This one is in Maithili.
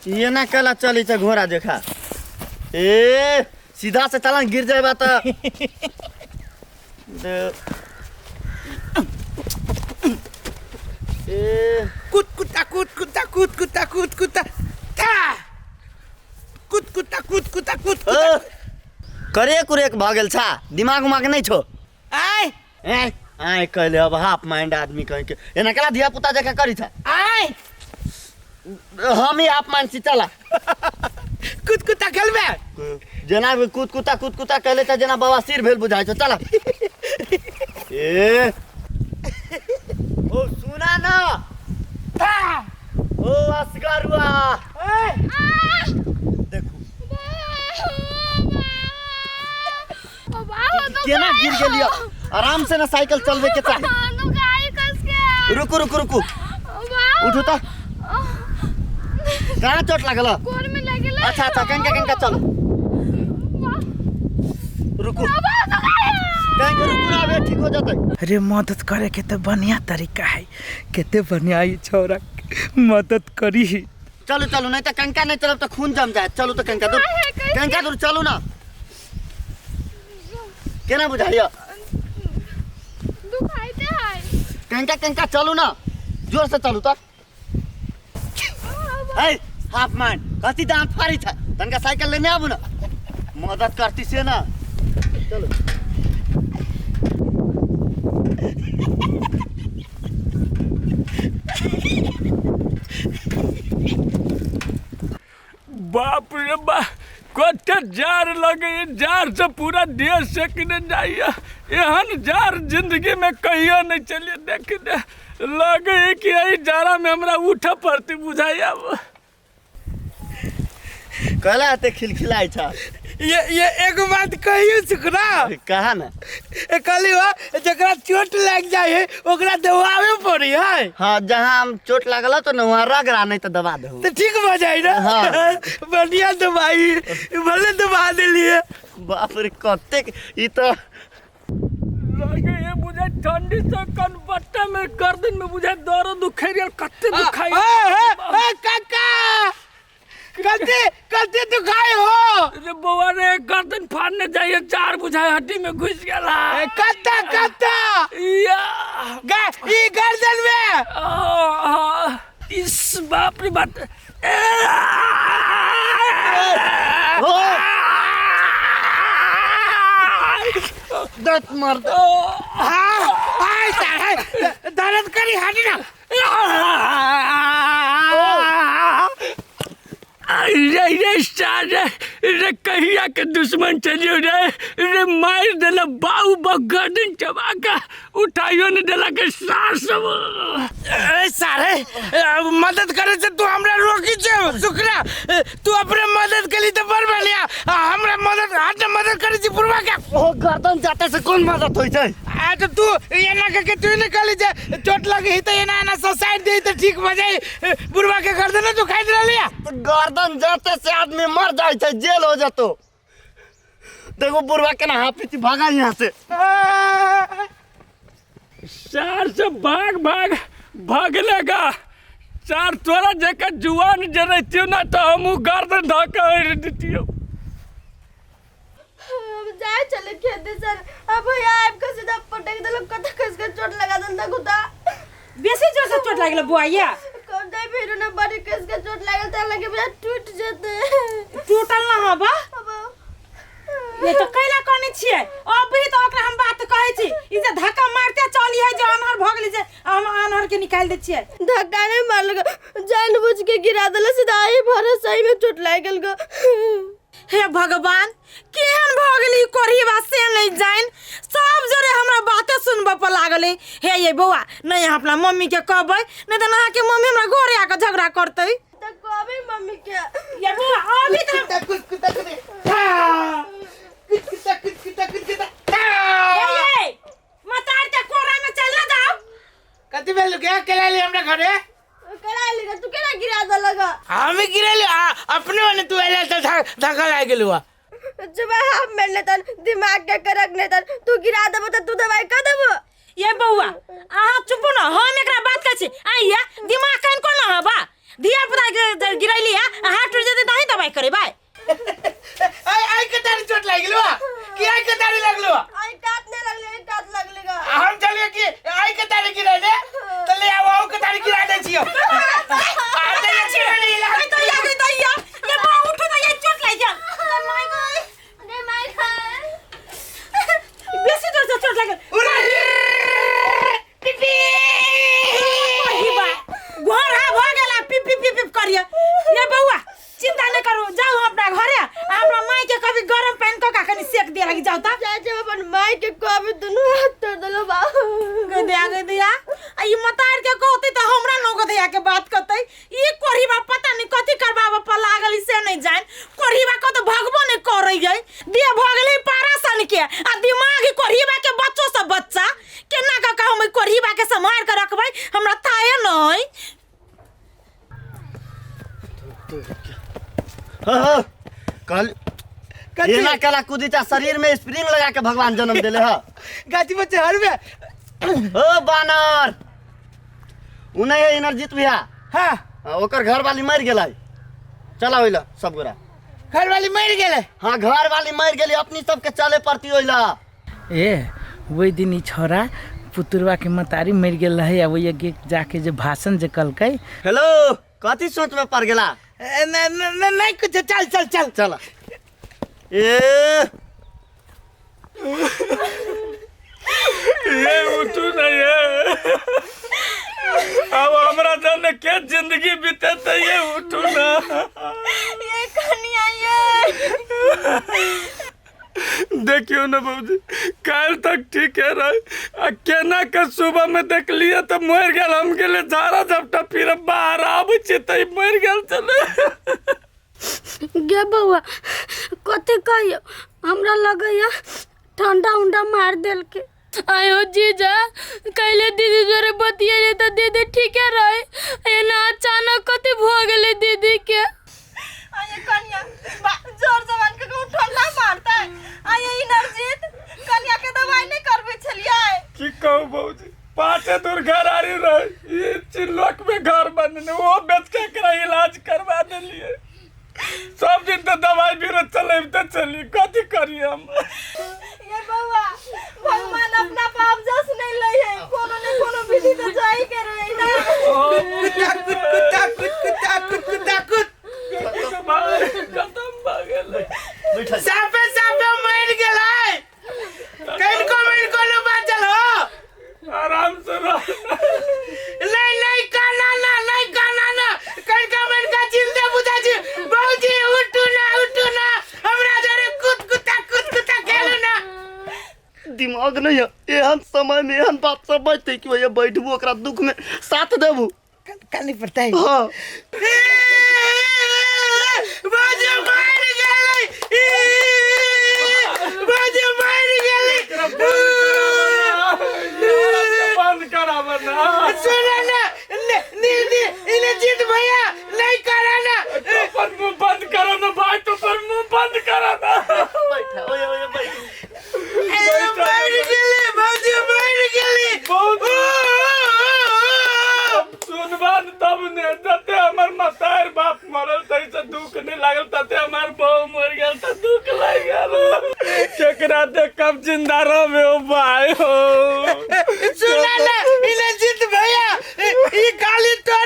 एना केला चलै छै घोड़ा देखा ए सीधा से चलन गिर जाए त ए कूद कुत्ता कूद कुत्ता कूद कुत्ता कूद कुत्ता था कूद कुत्ता कूद कुत्ता कूद कुत्ता करे कुरेक भऽ गेल छा दिमाग उमाग नहि छौ आय आँय आँय कहले अब हाफ माइंड आदमी कह के एना केला धिया पुता जकाँ करी छ आय हम ही हाफ माइंड छी चला कूद कुत्ता खेलबे जेना भी कूद कुत्ता कूद कुत्ता कहले त जेना बवासीर भेल बुझाइ छौ चला ए ओ सुना ना ओ असगरुआ देखू केना गिर गेलियो आराम से ना साइकिल चलबे के चाही रुकू रुकू रुकू उठू त कहाँ चोट लागल गोर में लागल अच्छा अच्छा कनका कनका चलो रुकू कहीं रुकू ना अबे ठीक हो जतै अरे मदद करे के तो बढ़िया तरीका है कते बढ़िया ई छौरा मदद करी चलू चलू नहीं तो कंका नहीं चलब तो खून जम जाए चलू तो कंका दूर कंका दूर चलू ना केना बुझाइयो दुखाइते है कंका कंका चलू ना जोर से चलू तो ए हाफ मान कथी दांत फाड़ी था तनका साइकिल लेने आबू ना मदद करती से ना चलो बाप रे बा कते जार लगे जार से पूरा देश सेकने जाइए एहन जार जिंदगी में कहियो नहीं चलिए देख दे लगे कि एहि जाड़ा में हमरा उठे पड़ते बुझाइए अब कहला एते खिलखिलाइ छ ये एगो बात कहियो सुखरा कहा ना ए कहली हो जकरा चोट लाग जाए है ओकरा दबावे पड़ी है हाँ जहाँ हम चोट लागल तो न वहाँ रगड़ा नहीं तो दबा दहु तो ठीक हो जाए ना हाँ। बढ़िया दवाई भले दबा देलिए बाप रे कतेक ई तो लगे ये बुझाइ ठंडी से कनपट्टा में गर्दन में बुझाइ दर्द उखड़ गेल कते दुखाइ ए काका कते कते दुखाई हो रे बौआ रे गर्दन फाड़ने जाइए जार बुझाइ हड्डी में घुस गेला ए, कत्ता कत्ता या ई गर्दन में आह, इस बाप रे बाप ए, ओ दत मार दे। हाँ हाय सारे दर्द करी हटी ना रे रे सारे रे कहिया के दुश्मन चलियो रे रे मार देला बाऊ बा गर्दन चबा के उठाइयो ने देला के सार सब ए सारे मदद करे से तू हमरा रोकी छे सुकरा तू अपने मदद के लिए तो बड़ बढ़िया आ, हमरा मदद हाथ में मदद करे छी बुढ़वा के ओ गर्दन जाते से कोन मदद होइ छै आ तो तू एना के के तू निकली जे चोट लगी त एना एना ससाइड दे त ठीक भ जाई बुढ़वा के गर्दन तू खाइत रहलिया तो गर्दन जाते से आदमी मर जाइ छै जेल हो जतो देखो बुढ़वा केना हाफी भागा यहाँ से सार से भाग भाग भागलेगा सार तोरा जेकर जुआन जे रहितियो ना तो हमहूँ गर्दन धऽ के ओढ़ि दितियो अब जाए चले खेते सर अब भैया आब के सीधा पटक देलक कत कस के चोट लगा देल देखू ता बेसी जोर से चोट लागल बुआइया कब जाए फिर ना बड़ी कस के चोट लागल त लगे भैया टूट जेते टूटल ना हबा अब ये तो कैला कहने छियै अभी तो ओकरा हम बात कहै छी ई जे धक्का मारते चली है जे अनहर भऽ गेलै जे हम अनहर के निकालि दै छियै धक्का नहीं मारलक जान बुझ के गिरा देला सीधा आई भरे सही में चोट लाग गेल गो हे भगवान केहन भऽ गेली ई कोढ़ीबा से नहि जानि सब जरे हमरा बाते सुनबऽ पर लागल है हे ये बौआ नहि अहाँ अपना मम्मी के कहबै नहि तऽ अहाँके मम्मी हमरा घरे आके झगड़ा करतै तो कहबे मम्मी के ये बौआ अभी तऽ हे ये मतार के कोरा में चल ना जाओ कथी भेल के केला ली हमरा घरे करा लेगा तू केना गिरा देलक हमें गिरेली अपने वाले तू एला त धक्का लाग गेलु जब हाफ में लेतन दिमाग के करक नहीं तन तू गिरा देबो त तू दवाई कर देबो ये बौआ अहाँ चुप न हम एकरा बात कहै छी आइया दिमाग कन कोना हबा धिया पुता के गिरैली है आ हाथ टूट जेतै त अहीं दवाई करेबै। आई आई के तारी चोट लागि गेलो कि आई के तारी लगलो? आई काट नहीं लगले, आई काट लगले गा। हम चलिए कि आई के तारी गिरा दे त ले आओ, आओ के तारी गिरा दे छियो। आ दे छियो नहीं ला। आई दैया गई दैया, ये बा उठू दैया, चोट लागि गेल। माय गई रे my गई। बेसी जोर से चोट लागल। पिपी ही बा घर हा भ गेला, पिप पिप पिप पिप करिए। ये बौआ चिंता नहीं करू, जाऊ हम अपना घरे आ हमरा माई के कभी गरम पानी क का कनी सेक दिए लगी जाऊ त। चाचा हम अपन माई के कभी दुनू हाथ तोड़ देलो बा। गई दया गई दया, आ ई मतार के कहते त हमरा नौ गधैया के बात कहते। ई कोढ़ीबा पता नहीं कथी करबाब पर लागल से नहीं जान। कोढ़ीबा कत भगबो नहीं करै गई, दिया भ गेलै पारा सन के आ दिमाग कोढ़ीबा के बच्चो सब बच्चा केना क हम ई कोढ़ीबा के सम्हार के रखबै, हमरा थाहे नहीं। हाँ हाँ कल एना कला कुदीता शरीर में स्प्रिंग लगा के भगवान जन्म देले ह। गाछी बच्चे हर में ओ बानर उ नहीं है इनरजीत भैया। हाँ ओकर घर वाली मर गेलै। चला ओइला सब गोरा। घर वाली मर गेलै? हाँ घर वाली मर गेली, अपनी सबके चले पड़ती ओइला। ए वही दिन ई छोरा पुतुरवा के मतारी मर गेल रहे आ वही के जाके जे भाषण जे कलकै। हेलो कथी सोच में पड़ गेला? नहीं कुछ, चल चल चल चला। ए ये उठू नहीं है अब हमरा जाने के जिंदगी बीते तो ये उठू ना। ये कनिया ये देखियो ना बाबूजी, काल तक ठीक है रहे आ केना के सुबह में देख लिया तो मर गेल। हम गेले झाड़ा झपटा फिर बाहर आबै छियै तऽ मर गेल छलै। गे बौआ कथी कहियो, हमरा लगैया ठंडा उंडा मार देलके। आयो जीजा कैले दीदी जोरे बतिये त दीदी ठीके रहे, एना अचानक कथी भ गेलै दीदी के? आये कनिया जोर जवान के कहूं ठंडा मारता है। आये इनरजीत कनिया के दवाई नहीं करबे छलियै। की कहू बाबूजी, पाँचे दूर घर आरी रहे, ये चिल्लोक में घर बनने वो बेच के एकरा इलाज करवा देलिए। सब दिन तो दवाई भी चले तो चली, कथी करी हम? ये बौआ भगवान अपना पाप जस नहीं लै है, कोनो ने कोनो विधि तो जाई के रहे ना। कुत्ता कुत्ता कुत्ता कुत्ता कुत्ता खत्म भ गेलै। साफे साफे मर गेलै, कनको मर न बाचल हो। आराम से रह। नहीं नहीं काना ना, नहीं काना ना, कनका मनका जिंदे बुझा जी। बाबूजी उठू ना उठू ना, हमरा जरे कुत कुत्ता कुत कुत्ता खेलू ना। दिमाग नहीं है एहन समय में एहन बात सब बजते कि भैया बैठबू ओकरा दुख में साथ देबू। कान नहीं पड़ता है। हाँ बाबूजी मर गेलै, बाबूजी मर गेलै। बंद कराब ना। सुन ना नी नी इने जीत भैया नहीं करा ना। अपन मुंह बंद करो ना भाई, तो पर मुंह बंद करो ना। बैठा ओए ओए बैठ। मर गेलै बाबूजी मर गेलै। बहुत सुनबा तब ने जते हमर मतार बाप मरल तै से दुख नहीं लागल, तते हमर बहू मर गेल त दुख लागि गेल। केकरा देख कब जिंदा रहबे ओ भाई हो। सुन ना इने जीत भैया ई गाली तोरे